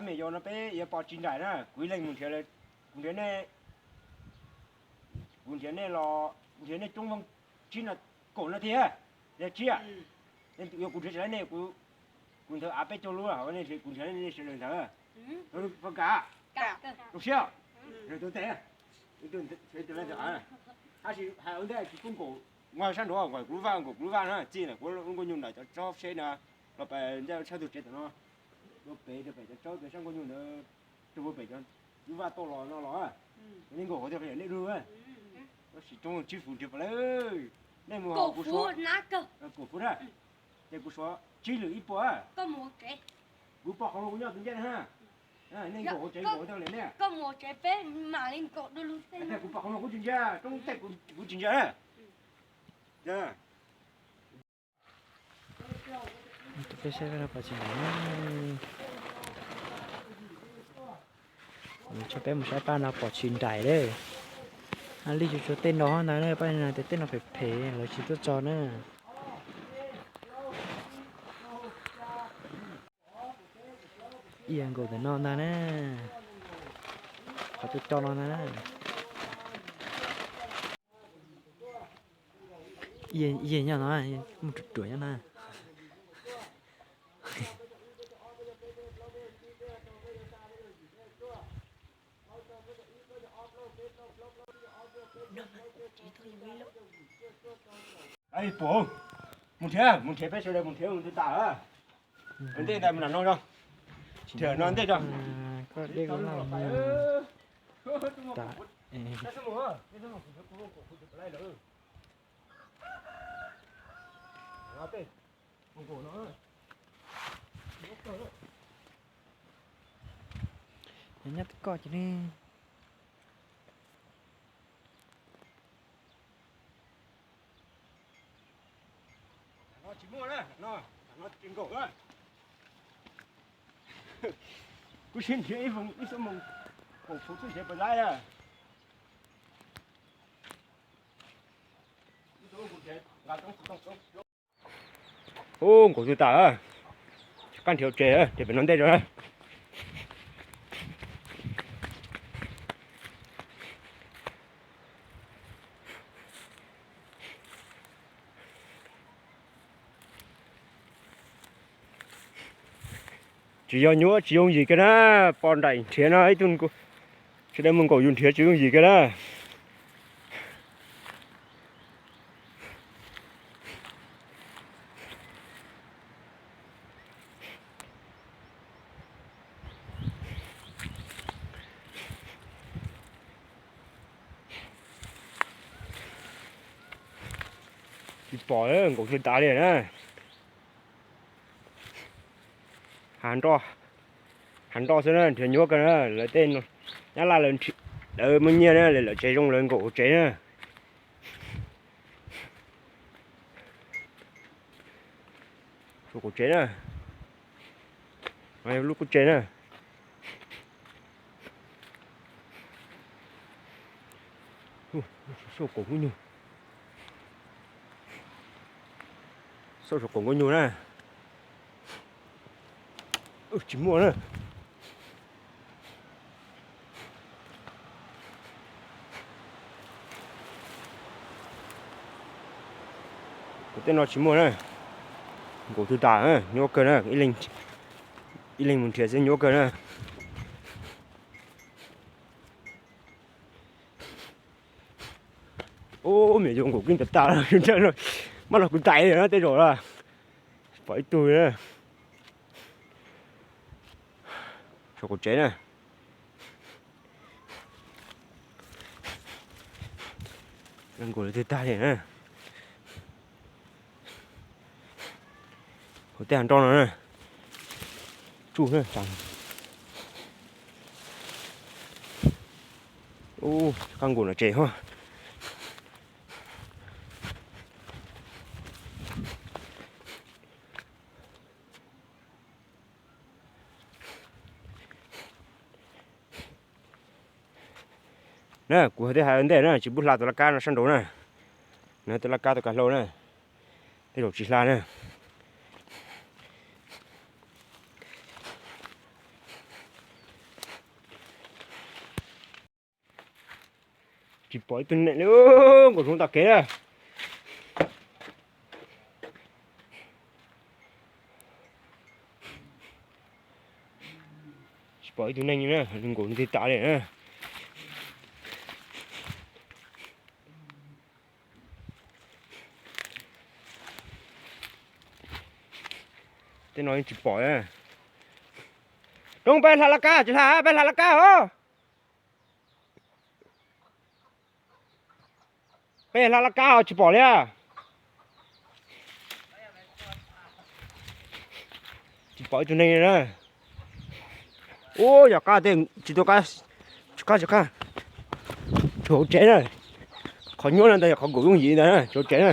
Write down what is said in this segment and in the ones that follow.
Me yog no peb yuav pom tsis nraim na, kuv ib leeg mus nrhiav, kuv nrhiav nej, kuv nrhiav nej los nrhiav nej coob vog tsib no, kaum no thiab, yog tsib, yog kuv nrhiav tsis tau nej, kuv ntawd av peb caug lub, kuv nrhiav nej sawv daws ntawd, zoo siab, zoo siab, tus tes, tab sis hais ua ntej tsis pub nkaum, nqa sab nraud nkaum kuv lub vaj, nkaum kuv lub vaj na, txij ntawm kuv lub nkuaj nyuj nram cov tsob seb na, los pem ntej tshaj tug tsev tom no, los pem rau pem cov tsob pem sab nkuaj nyuj ntawd, rau pem cov lub vaj toj los no los, nej nkaum hauv tej qhov nej dub, tab sis coob tsib fus nrhiav pom lawm, nej mus hauv kuv suav, kaum fus na, ces kuv suav tsib lwm ib puas, kuv pom qhov no kuv nyob tus ncaj na, nej nkaum hauv tsev nkaum hauv tej qhov nej, kuv pom qhov no kuv tsis ntsia, coob tej kuv tsis ntsia na. Peb saib peb no pom tsis nraim, tso peb mus saib pab no pom tsis nraim li. Li tsuas tsuas tej no ntag na, pab no tias tej no phem phem lawv tsis tuaj tso na. Ia nkaus ntawm no ntag na, qhov coj coj no ntag na. Ia nyob no, mus ruam ruam nyob na. Puas, mus nrhiav, mus nrhiav, peb sawv daws mus nrhiav mus twg tas. Ntej ntawd mus nram no, nrhiav no ntej tso. Nyob twb koj ces ne. Kuv sib nrhiav ib xub moos, kaum fus txuj nrhiav pas laib na. Ub, nkaus twg tas, qab nrhiav tsev, nrhiav pem no ntej tso. Tsis yog nyuaj tsis yooj yim kiag na, pom nraim nrhiav no ib tug, sawv daws mus nkaum yus nrhiav tsis yooj yim kiag na. Tsis pom, nkaus twg tas li na. Hav nroj, hav nroj xwb na, nrhiav nyuaj kawg na, lawv tej nyab laj lawv muaj nyiaj na, lawv tsev zoo lawv nkaum hauv tsev na. Suav qaum tsev na, lub qub tsev na. Xauj koom kub nyug, xauj saum koom kub nyug na. Tsis muaj na. Kuv tej no tsis muaj na. Nkaum twg tas, nyuaj kawg na. Ib leeg mus nrhiav xwb nyuaj kawg na. Ub, me nyuam nkaum kib ntawd tas, maj los kuv ntais no tej zaum na. Pom ib tug na. Saum qaum tsev na. Nkaum lawv twg tag li na. Hauv tej hav nroj no na. Tsuj na. Ub, qab nkaum no tsev hos. Na, kuv hais tias hais ua ntej na, tsis pub hla tus laj kab no sab nraud na. Na, tus laj kab tus kav hlau na, tej zaum tsis hla na. Tsis pom ib tug neeg li, nkaum zoov tom kev na. Tsis pom ib tug neeg li na, nkaum ntwg tas li na. Tej no yeej tsis pom. Roob, peb hla laj kab, tsis hla, peb hla laj kab os. Peb hla laj kab os, tsis pom li. Tsis pom ib tug neeg li na. Ub, yog qab tej tsis tau qab, tsis qab, tsis qab. Tshuav hauv tsev na. Qhov nyuaj no ntag yog qhov nkaum yooj yim ntag na, tshuav hauv tsev na.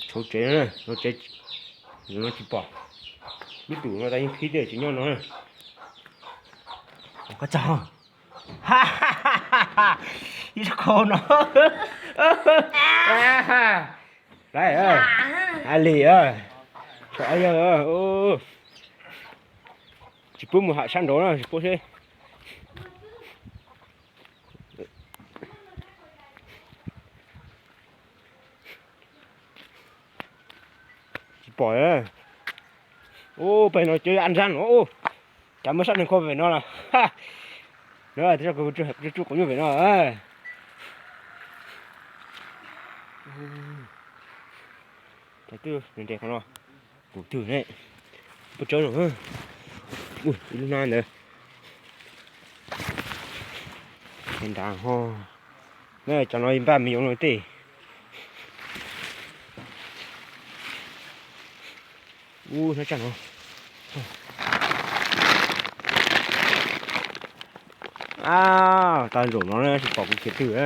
Tshuav hauv tsev na, hauv tsev no tsis pom. Lub tus no tas yeej qhib tiaj tsis nyob no na. Koj txog ib qho no. Lawm, a li, tsis pub mus ham sab nraud na, tsis pub seb. Tsis pom. Ub, pem no cov an zab no, cas muaj sab neeg kho pem no lawm. Tsuj qhov nyuj pem no. Twb nres qhov no, tus twg ne? Puab tsawb no, ib lub hnab ntawd. Nrad ho, cov no npaj me yoov no tej. Ub, hnab tsaj no. Tag zaum no tsis pom kuv khiav twg.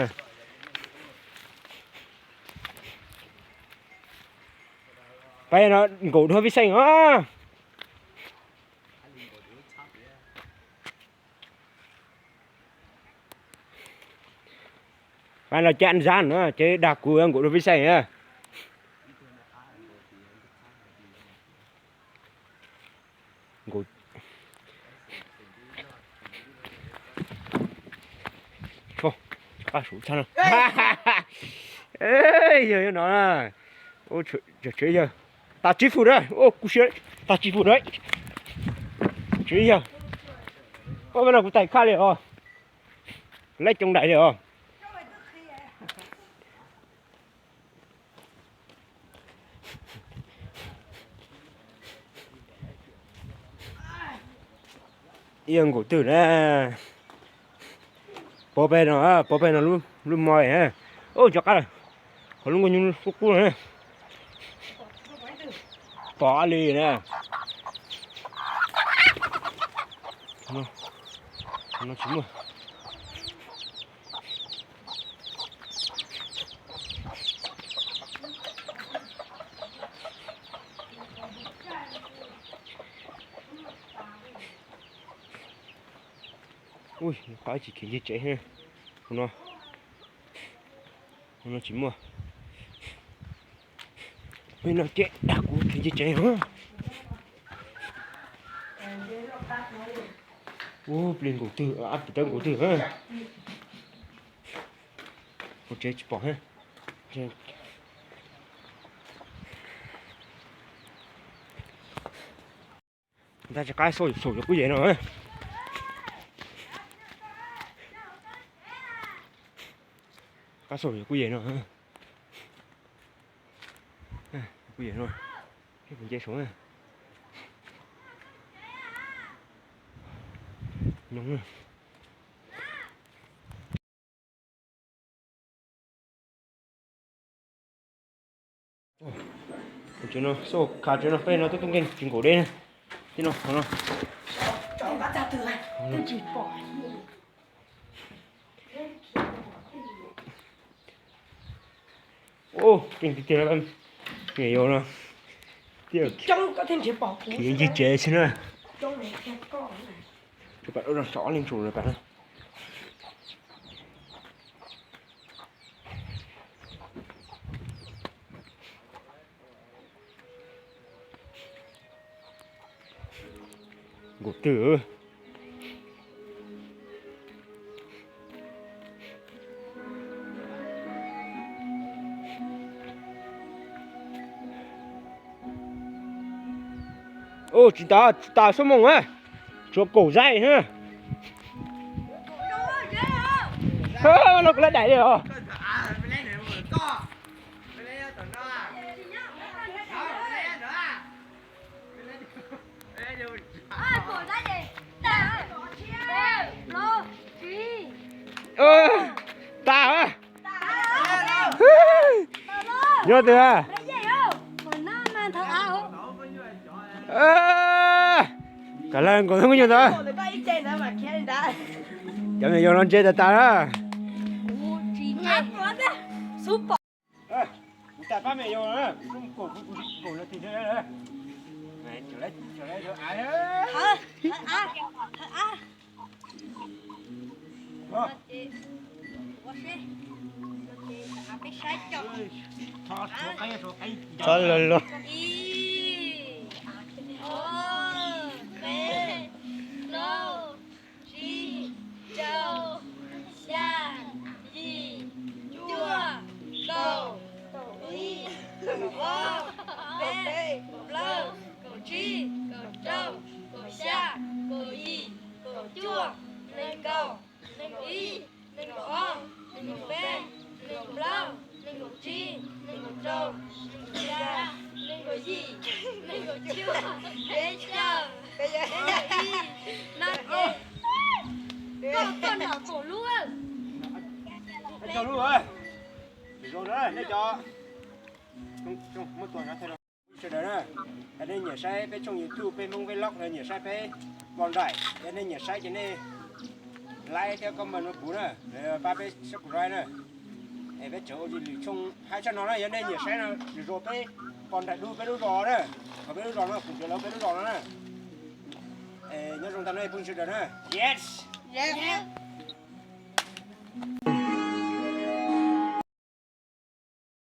Peb no nkaum dua vij xeej os. Peb no cab zab no ces dag kuv nkaum dua vij xeej. Yog no, yawg, tas tsis fum na, kuv siab, tas tsis fum na. Tsis yawg, ua no kuv tais khaj li os, laib coob daim li os. Ib yam nkaum twg na. Pov peg no, pov peg no lub mo. Ub, cov qab, qhov lub nkauj nyuj qub qub no. Pom li na. Qhov no tsis muaj. Ui, qab tsis khiav nce tsev. Hauv no, hauv no tsis muaj. Peb no ces dag kuv khiav nce tsev os. Ub, plig nkaus twg, ab plig tawb nkaus twg. Hauv tsev tsis pom. Ntag, tsis qab xauj saum yog kuj yem no. Qab xauj yog kuj yem no. Kuj yem no. Nce saum. Nyob. Tsev no, xauj khav tsev no, peb no twb tuaj nkeeg tsis nkaum deb na. Tib no, qhov no. Ub, keej tiag tiag, me yau no. Khiav nce tsev xwb na. Tsuas pam ua rau sov ob leeg tsum lawm pam na. Nkaum twg? Ua tsis tas, tsis tas xuab moos na, tshuav kaum zaij na. No kuv lab daim li os. Tas. Nyob twg? Kav lawm, nkaum ib nyuag ntawd. Cov me nyuam no ntse tas tas na. Kuv tas pab me nyuam na, kuv kaum no tig. Txhob luag luag. Ib, ob, peb, plaub, tsib, rau, xya, yim, cuaj, kaum, ib, ob, peb, plaub, kaum tsib, kaum rau, kaum xya, kaum yim, kaum cuaj, nees nkaum, nees nkaum ib, nees nkaum ob, nees nkaum peb, nees nkaum plaub, nees nkaum tsib, nees nkaum rau, nees nkaum xya, nees nkaum yim, nees nkaum cuaj, peb caug, peb caug ib, no ces koj koj nram kaum lub. Zoo lub, zoo na nej cov sawv daws na. Yog nej nyiam saib peb tshooj YouTube peb Hmoob Vlog, yog nyiam saib peb poj nraim, yog nej nyiam saib ces nej like thiab comment rau kuv na, pab peb subscribe na. Es peb tseem ua lwm tshooj hais tshaj no na, yog nej nyiam saib no, zos peb poj nraim dub peb lub zos na, qhov peb lub zos no kuv tseem los peb lub zos no na. Es nyob zoo tag no phooj ywg sawv daws na. Yes.